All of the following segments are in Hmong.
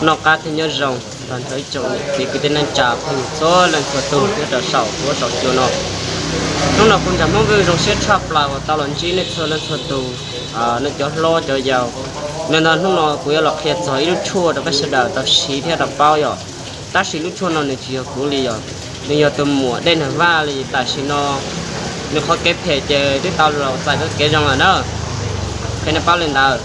Noj qab thiab nyob zoo rau ib tsoom niam txiv kwv tij neej tsa phooj ywg txhua leej txhua tus nyob rau saum huab saum cua no. Hnub no kuv Ntxawm Hmoob Vwj zoo siab tshaj plaws uas tau los ntsib nej txhua leej txhua tus, nej cov hlob cov yau. Li ntawd hnub no kuv yuav los qhia txog ib lub tshuaj rau peb sawv daws tau siv thiab tau paub yom. Tab sis lub tshuaj no nws tsis yog kuv li yom, nws yog tus muam Dej Nag Vaj li tam sim no. Nws qhov kev phem ces twb tau los txais tau kev zoo lawm na. Qhia nej paub li ntawd.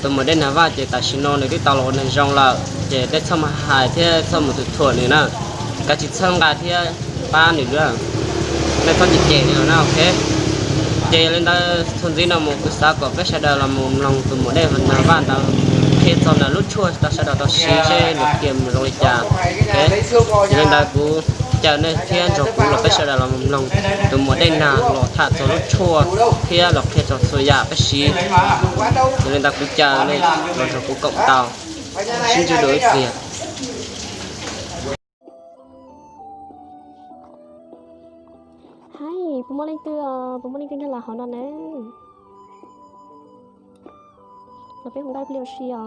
Tus muam Dej Nag Vaj ces tam sim no nws twb tau los ua neeg zoo lawm ces nej txhob mus hais thiab txhob mus tus thuam nws na. Kav tsij txhawb nqa thiab pab nws, nej txhob cem cem nws na, ok. Ces yog li ntawd txuas ntxiv no mus kuv xav kom peb sawv daws los mus mloog tus muam Dej Nag Vaj ntawd qhia txog ntawm lub tshuaj rau sawv daws tau siv seb nws qhia mus zoo li cas. Yog li ntawd kuv caw nej thiab nrog kuv los peb sawv daws los mus mloog tus muam Dej Nag los tham txog lub tshuaj thiab los qhia txog txhua yam peb siv. Yog li ntawd kuv caw nej los nrog kuv koom tau sib ntsib dua ib pliag. Hais, puas muaj leej twg, puas muaj leej twg nkag los hauv no na? Los peb hu nkauj ib pliag ua si os.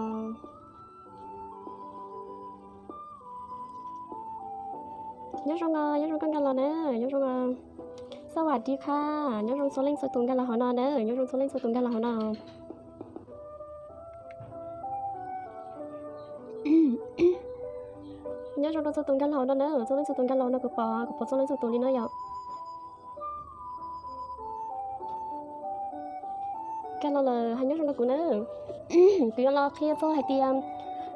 Nyob zoo, nyob zoo koj nkag los na, nyob zoo. Xab vam ris kha, nyob zoo txhua leej txhua tus nkag los hauv no na, nyob zoo txhua leej txhua tus nkag los hauv no. Nyob zoo rau txhua tus nkag los hauv no na, txhua leej txhua tus nkag los no kuv pom, kuv pom txhua leej txhua tus li no yom. Nkag los lawm hais nyob zoo rau kuv na. Kuv yuav los qhia txog hais tias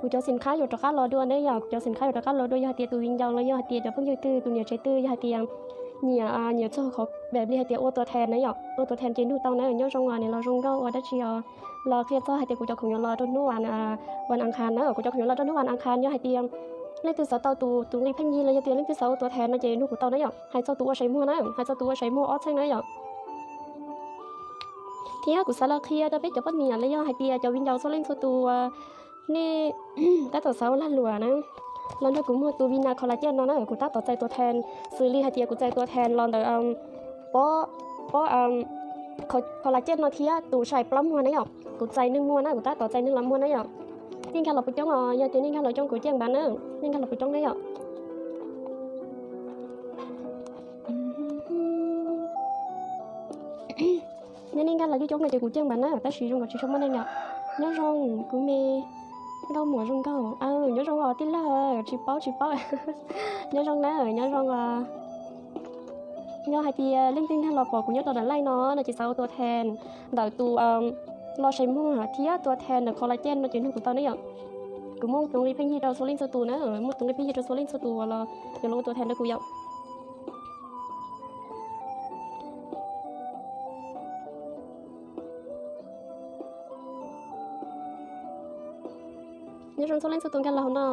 kuv cov xim khab yuav rov qab los dua ne yom, kuv cov xim khab yuav rov qab los dua yog hais tias tus viv ncaus los yog hais tias cov phooj ywg twg, tus niam tsev twg yog hais tias nyiam, nyiam txog qhov peb li hais tias ua tua then na yom, ua tua then ces nug tau na, nyob zoo os, niam los zoo nkauj ua dab tsi os. Los qhia txog hais tias kuv cov khoom yuav los rau hnub vas, vas ankhas na, kuv cov khoom yuav los rau hnub vas ankhas, yog hais tias leej twg xav tau tus, tus nqi pheej yig los yog tias leej twg xav ua tua then no ces nug kuv tau na yom, hais txog tus ua seis muag na, hais txog tus ua seis muag ob txheej na yom. Thiab kuv xav los qhia rau peb cov poj niam los yog hais tias cov viv ncaus txhua leej txhua tus, nej tab tom xav ua lag luam na, los nrog kuv muag tus Vina Collagen no na, kuv tab tom txais tua then, xws li hais tias kuv txais tua then los ntawm pob, pob collagen no thiab tus sai plaub muag na yom, kuv txais nws muag na, kuv tab tom txais nws los muag na yom. Nej nkag los puas coob os, yog tias nej nkag los coob kuv ceeb npav na, nej nkag los puas coob na yom. Yog nej nkag los coob coob no ces kuv ceeb npav na, tab sis zoo nkaus tsis tshua muaj neeg yom. Nyob zoo kuv me nkauj muam zoo nkauj, nyob zoo os tij laug, tsis paub tsis paub. Nyob zoo na, nyob zoo os. Yog hais tias leej twg nkag los pom kuv nyob rau daim live no no ces xav ua tua then ntawm tus los seis muag thiab tua then ntawm collagen no ces nug kuv tau ne yom. Kuv muaj tus nqi pheej yig rau txhua leej txhua tus na, muaj tus nqi pheej yig rau txhua leej txhua tus uas los yuav los ua tua then rau kuv yom. Nyob zoo txhua leej txhua tus nkag los hauv no.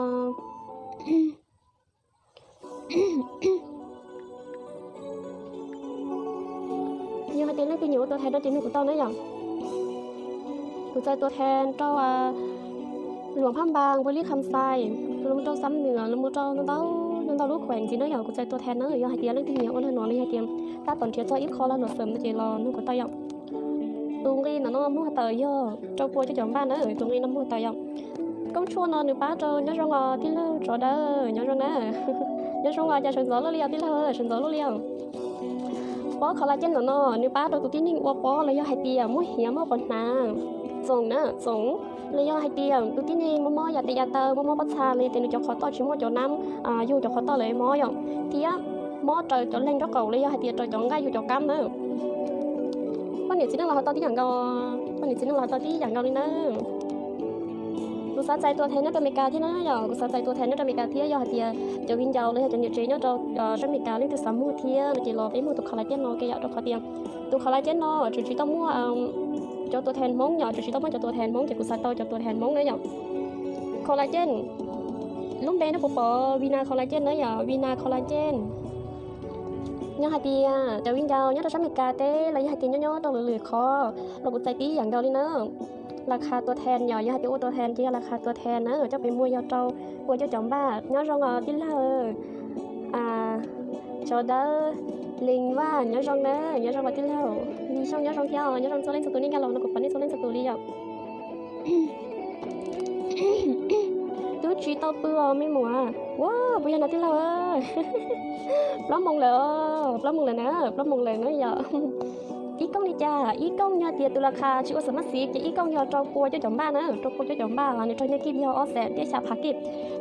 Yog hais tias leej twg nyiam ua tua then no ces nug kuv tau na yom. Kuv txais tua then rau Luam Phaj Npas, Npua Lib Kham Xais, los mus rau Xam Nuam, los mus rau ntau ntau lub khuees ntxiv na yom. Kuv txais tua then na, yog hais tias leej twg nyiam ua lag luam los yog hais tias tab tom nrhiav txog ib qho lag luam xwm no ces los nug kuv tau yom. Tus nqi ntawm no muag tawm yog rau pua cuaj caum npaj na, tus nqi no muag tawm yom. Koob tshuaj no nws pab rau, nyob zoo os tij laug Tsov Dawb, nyob zoo na. Nyob zoo os, cas sawv ntxov luaj li os tij laug, sawv ntxov luaj li os. Pob collagen ntawm no nws pab rau tus tib neeg ua pob los yog hais tias muaj hiav mob pos hnav, txoom na, txoom, los yog hais tias tus tib neeg mob mob yam tes yam taw, mob mob pob txha los yog tias nws cov qhov toj tsis muaj cov nab yug cov qhov toj lawm mob yom, thiab mob raws cov leeg nraub qaum los yog hais tias raws cov nqaij yug cov kab na. Poj niam txiv neej los ho tau tib yam nkaus, poj niam txiv neej los ho tau tib yam nkaus li na. Kuv xav txais tua then nyob rau Amelikas thiab na yom, kuv xav txais tua then nyob rau Amelikas thiab, yog hais tias cov viv ncaus los yog cov niam tsev nyob rau sab Amelikas leej twg xav muag thiab no ces los peb muag tus collagen no ke yom, rau qhov tias tus collagen no tseem tsis tau muaj cov tua then Hmoob yom, tseem tsis tau muaj cov tua then Hmoob ces kuv xav tau cov tua then Hmoob na yom. Collagen, lub npe nej puas pom, Vina Collagen na yom, Vina Collagen. Yog hais tias cov viv ncaus nyob rau sab Amelikas teb los yog hais tias nyob nyob rau lwm lwm qhov los kuv txais tib yam nkaus li na. Las khas tua then yom, yog hais tias ua tua then ces yog las khas tua then na, coj pem muag yog rau pua cuaj caum npaj. Nyob zoo os tij laug Tsov Dawb, Leej Vaj, nyob zoo na, nyob zoo os tij laug Lis Xyooj, nyob zoo thiab os, nyob zoo txhua leej txhua tus, nej nkag los no kuv pom nej txhua leej txhua tus li yom. tsis tau pw os me muam. Ua, puas yog no tij laug? Plaub moos lawm, plaub moos lawm na, plaub moos lawm na yom. Ib kooj li cas? Ib kooj yog tias tus las khas tsis ua xam mab xiv ces ib kooj yog rau pua cuaj caum npaj na, rau pua cuaj caum npaj los nws raug nyiaj kij yog ob xees thiab xya phav kij.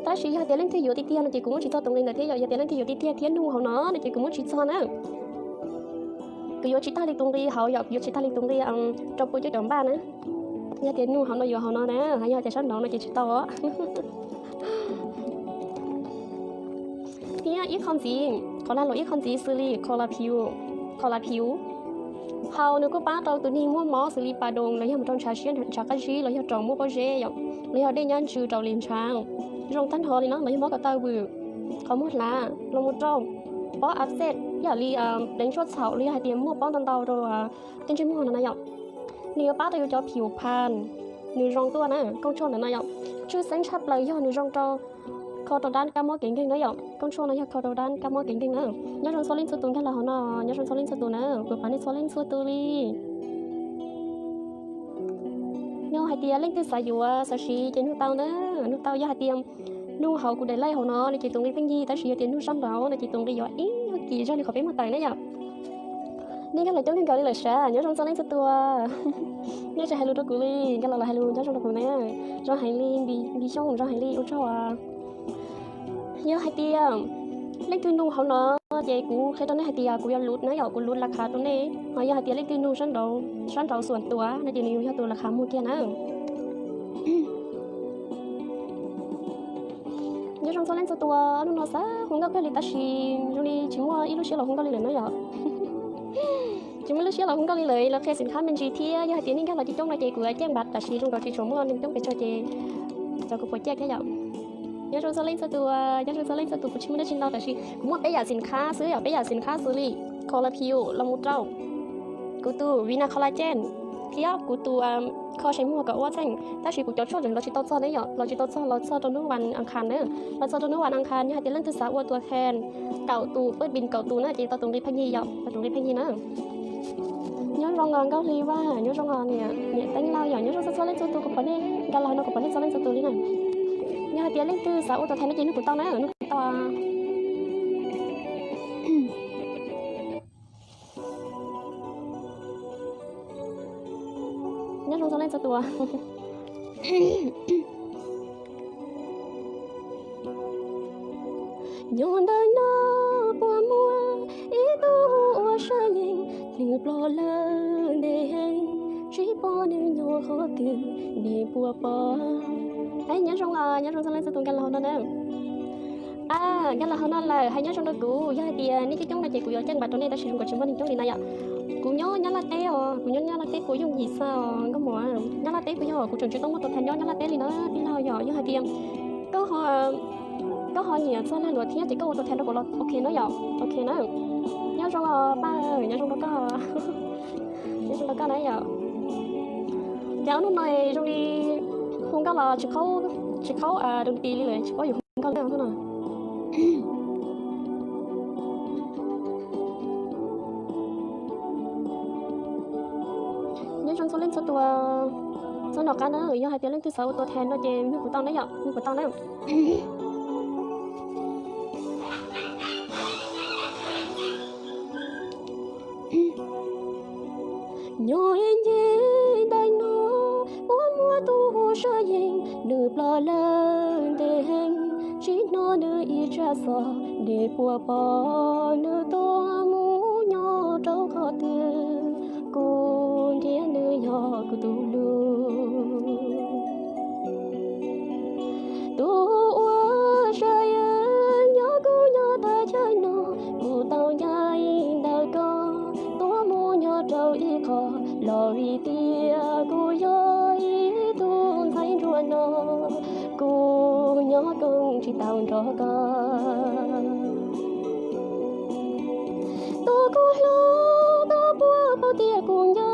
Tab sis yog tias leej twg yuav tiag tiag no ces kuv muab tsis txog tus nqi ntawd thiab yom. Yog tias leej twg yuav tiag tiag thiab nug hauv no no ces kuv muab tsis txog na. Kuv yuav tsis tag li tus nqi hauv yom, kuv yuav tsis tag li tus nqi rau pua cuaj caum npaj na. Yog tias nug hauv no yuav hauv no na, yog tias sab nraud no ces tsis tau os. Thiab ib qho ntxiv, qhov lag luam ib qho ntxiv xws li kho la phiv, kho la phiv. Hau nws kuj pab rau tus neeg muaj mob xws li pas doos los yog mus rau ntshav siab ntshav qab zib los yog raum muaj pob zeb yom, los yog dej nyab ntsws raum li ntshav. Zoo tag nrho li no los yog mob ko taw vwm, qhov muag hlav los mus rau pob ab xej ib yam li pleev tshuaj txhaum los yog hais tias muaj pob ntau ntau rau tej ntsej muag no na yom. Nws yuav pab rau yus cov phiv phas nws zoo tuaj na, kooj tshuaj ntawm no yom. Tshwj xeeb tshaj plaws yog nws zoo rau kho rau dab kab mob kev nkeeg na yom. Kooj tshuaj no yog kho rau dab kab mob kev nkeeg na. Nyob zoo txhua leej txhua tus nkag los hauv no, nyob zoo txhua leej txhua tus na, kuv pab nej txhua leej txhua tus li. Yog hais tias leej twg xav yuav xav siv ces nug tau na, nug tau. Yog hais tias nug hauv kuv daim lej hauv no no ces tus nqi pheej yig, tab sis yog tias nug sab nraud no ces tus nqi yuav ib nyuag kim zog li qhov peb muag tawm ne yom. Nej nkag los coob kawg nkaus li lawm sav, nyob zoo txhua leej txhua tus. Nej tsis hais lus rau kuv li, nkag los los hais lus nyob zoo rau kuv na. Zoo heev li Npis Xyooj, zoo heev li, ua tsaug. Yog hais tias leej twg nug hauv no ces kuv qhia rau nej hais tias kuv yuav lub na yom, kuv lub las khas rau nej. Ho yog hais tias leej twg nug sab nraud, sab nraud xuam tuav no ces nws yog tus las khas muag kiag na. Nyob zoo txhua leej txhua tus, hnub no xav hu nkauj kawg li tab sis zoo li tsis muaj ib lub siab los hu nkauj li lawm na yom. Tsis muaj lub siab los hu nkauj li lawm, los qhia xim khab me ntsis thiab. Yog hais tias nej nkag los coob coob no ces kuv caij npav, tab sis zoo nkaus tsis tshua muaj neeg coob pes tsawg ces cov kuv puas caij thiab yom. Nyob zoo txhua leej txhua tus, nyob zoo txhua leej txhua tus, kuv tsis muaj dab tsi ntau tab sis kuv muaj peb yam xim khab xwb yom, peb yam xim khab xws li kho la phiv los mus rau kuv tus vina kho la cen thiab kuv tus kho seev muag kom ua txheej, tab sis kuv cov tshuaj ntawd los tsis tau txog ne yom, los tsis tau txog, los txog rau hnub vas as khas na. Los txog rau hnub vas as khas, yog hais tias leej twg xav ua tua then kaum tus, pab pin kaum tus na ces tau tus nqi pheej yig yom, tau tus nqi pheej yig na. Nyob zoo os Nkauj Hli Vaj, nyob zoo os niam Teeb Lauj yom, nyob zoo txhua txhua leej txhua tus, kuv pom nej nkag los no kuv pom nej txhua leej txhua tus li na. Yog hais tias leej twg xav ua tua then no ces nug kuv tau na, nug kuv tau. Nyob zoo txhua leej txhua tus. Nyob ntawm no puas muaj ib tug ua sav yees, nws ploj lawm ntev heev, tsis pom nws nyob qhov twg, nej puas pom? Nyob zoo, nyob zoo txhua leej txhua tus nkag los hauv no na. Nkag los hauv no lawm hais nyob zoo rau kuv, yog hais tias nej coob coob no ces kuv yuav caij npav rau nej tab sis zoo nkaus tsis muaj neeg coob li na yom. Kuv nyob Nyab Laj teb os, kuv nyob Nyab Laj teb puas yooj yim xwb os nkauj muam. Nyab Laj teb puas yog kuv tseem tsis tau muaj tua then nyob Nyab Laj teb li na tij laug yom. Yog hais tias koj ho nyiam txog lag luam thiab ces koj ua tua then rau kuv los ok na yom, ok na. Nyob zoo os paj, nyob zoo rau koj, nyob zoo rau koj na yom. Ces ob hnub no zoo li hu nkauj los tsis qhaub, tsis qhaub rau ti li lawm, tsis paub yuav hu nkauj li no. Nyob zoo txhua leej txhua tus, txog nov qab na, yog hais tias leej twg xav ua tua then no ces nug kuv tau na yom, nug kuv tau na. Nyob ib ncig ntawm no puas muaj tus hu sav yees, nws ploj lawm ntev heev, tsis hnov nws ib tsam xov, nej puas pom nws tuaj mus nyob rau qhov twg? Kuv nrhiav nws yog kuv tus hlub. Tus ua sav yees nyob kuv nyob thaj chaw no, kuv tau ncaim ntawm koj tuaj mus nyob rau ib qho, los vim tias kuv yog ib tug ntxhais nruab no, kuv nyob koom tsis tau nrog koj. Tus kuv hlub, koj puas paub tias kuv nco,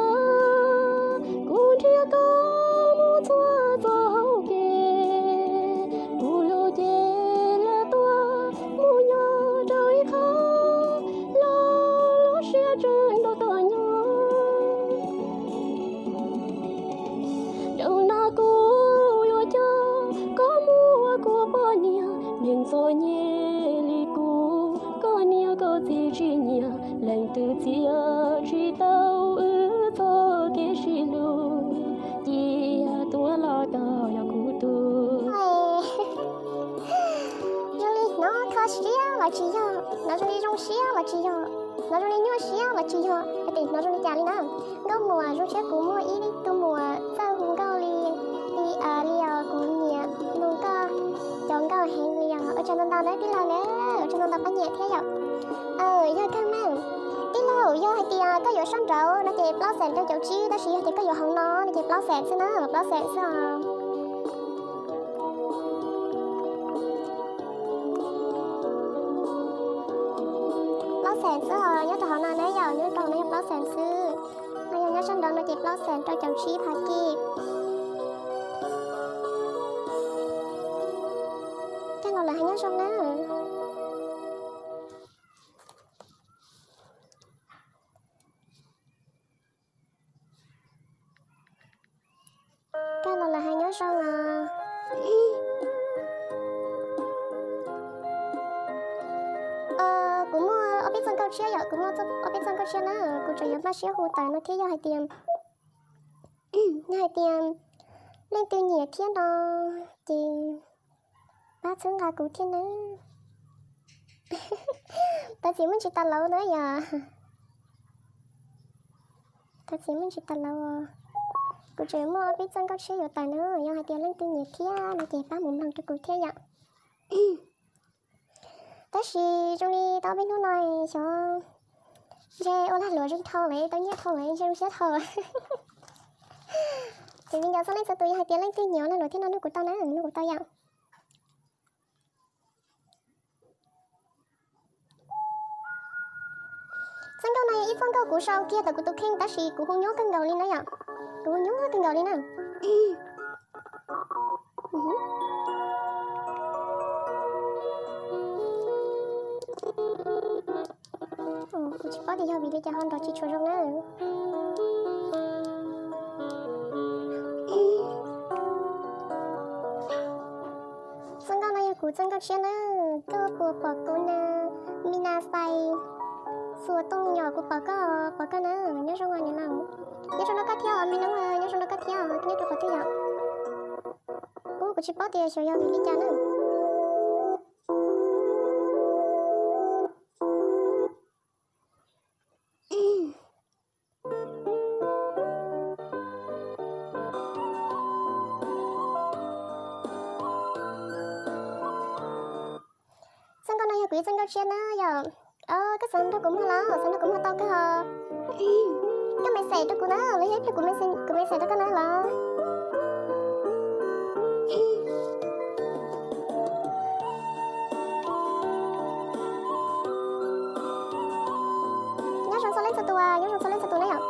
kuv nrhiav koj mus txhua txoj hauv kev, kuv lub cev lawv tuaj mus nyob rau ib qho, los lub siab tseem nrog koj nyob. Zaum no kuv yuav coj koj mus ua kuv Poj niam neeg txom nyem li kuv, koj niam koj txiv tsis nyiam, leej twg txiav tsis tau wb txoj kev sib hlub, cia tuag los tau yog kuv tug. Zoo li hnov kho siab los tsis yog, hnov zoo li zoo siab los tsis yog, hnov zoo li nyuaj siab los tsis yog, hais tias hnov zoo li cas li na. Nkauj muam, zoo siab kuv muaj ib tug muam txawj hu nkauj li, li, li os, kuv nyiam mloog koj cov nkauj heev li os. Ua tsaug ntau ntau na tij laug na, ua tsaug ntau ntau pab nyiam thiab yom. Yog kawg meej. Tij laug, yog hais tias koj yuav sab nraud no ces plaub xees rau caum tsib, tab sis yog tias koj yuav hauv no no ces plaub xees xwb na, plaub xees xwb os. Plaub xees xwb os, nyob rau hauv no na yom, nyob rau hauv no yog plaub xees xwb. No yog nyob sab nraud no ces plaub xees rau caum tsib phav kij. Koj los lawm hais nyob zoo na. Koj los lawm hais nyob zoo os. Kuv muaj ob peb txoj nkauj tshiab yom, kuv muaj ob peb txoj nkauj tshiab na, kuv tseem yuav npaj siab hu tawm no thiab, yog hais tias, yog hais tias leej twg nyiam thiab no ces pab txhawb nqa kuv thiab nawb. Thov txim muaj tsis tas laus na yom. Thov txim muaj tsis tas laus. Kuv tseem muaj ob peb txoj nkauj tshiab yuav tawm na, yog hais tias leej twg nyiam thiab no ces pab mus mloog rau kuv thiab yom. Tab sis zoo li tau ob peb hnub no xyov ntshe ua lag luam zoo dhau lawm, tau nyiaj dhau lawm, ntshe zoo siab dhau. Ces viv ncaus txhua leej txhua tus, yog hais tias leej twg nyiam ua lag luam thiab no nug kuv tau na, nug kuv tau yom. Txoj nkauj no yog ib txoj nkauj kuv sau kiag tau kuv tus kheej tab sis kuv hu nyuaj kawg nkaus li na yom. Kuv hu nyuaj kawg nkaus li na. Kuv tsis paub tias yog vim li cas ho nrov tsis tshua zoo na. Txoj nkauj no yog kuv txoj nkauj tshiab na, koj puas pom kuv na, mi na xais, xuas tooj nyom kuv pom koj, pom koj na, nyob zoo os niam laus. Nyob zoo rau koj thiab os me noob, nyob zoo rau koj thiab os, nyob rau qhov twg yom. Ub, kuv tsis paub tias xyov yog vim li cas na. Txoj nkauj no yog kuv ib txoj nkauj tshiab na yom. Koj xav nrog kuv muag los xav nrog kuv muag tau kawg. Koj message rau kuv na, los yog ib pliag kuv message, kuv message rau koj na los. Nyob zoo txhua leej txhua tus, nyob zoo txhua leej txhua tus na yom.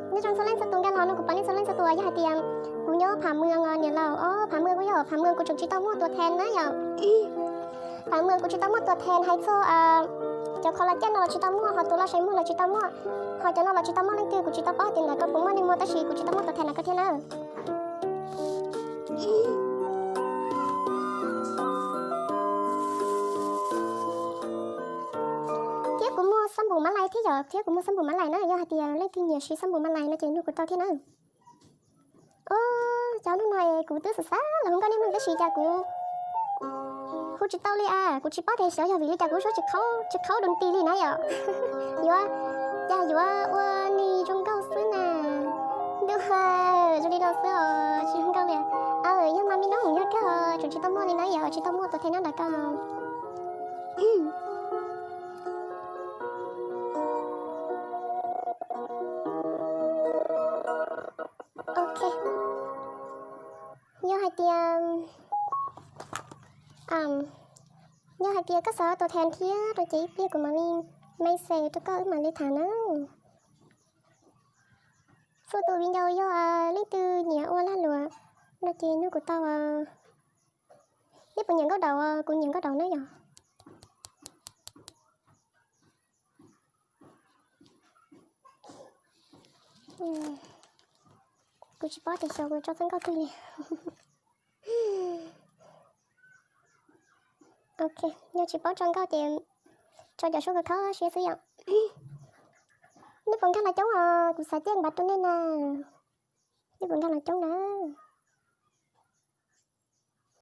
Nyob zoo txhua leej txhua tus, nkag los no kuv pab nej txhua leej txhua tus, yog hais tias kuv nyob Phav Mwm os niam laus, o Phav Mwm kuj yog Phav Mwm kuv tseem tsis tau muaj tua then na yom. Phav Mwm kuv tsis tau muaj tua then, hais txog cov qhov los caj no los tsis tau muaj, ho tus loj saib muag los tsis tau muaj, ho cov no los tsis tau muaj, leej twg kuv tsis tau paub tias ntawm ko puas muaj neeg muag, tab sis kuv tsis tau muaj tua then ntawm ko thiab na. Thiab kuv muaj xab npum mab lais thiab yom, thiab kuv muaj xab npum mab lais na, yog hais tias leej twg nyiam siv xab npum mab lais no ces nug kuv tau thiab na. Cov hnub no kuv twb xav xav los hu nkauj nej mloog tab sis cas kuv hu tsis tau li as, kuv tsis paub tias xyov yog vim li cas kuv suab tsis khaub, tsis khaub dua nti li na yom. Yuav, cas yuav ua ni zoo nkauj xwb na. Ntuj, zoo li no xwb os, tsis zoo nkauj li. Yog mas me noob, yog kawg tseem tsis tau muaj li na yom, tsis tau muaj tua then nyob ntawm ko. Ok. Yog hais tias, yog hais tias koj xav tua then thiab no ces ib pliag kuv mam li message rau koj wb mam li tham na. Txhua tus viv ncaus yog leej twg nyiam ua lag luam no ces nug kuv tau. Nej puas nyiam nkauj daus? Kuv nyiam nkauj daus na yom. Kuv tsis paub tias xyov kuv tso txoj nkauj twg li. Ok, yog tsis paub tso nkauj ces tso cov suab khov kho siab xwb yom. Nej puas nkag los coob os, kuv xav tiaj npav rau nej na. Nej puas nkag los coob na?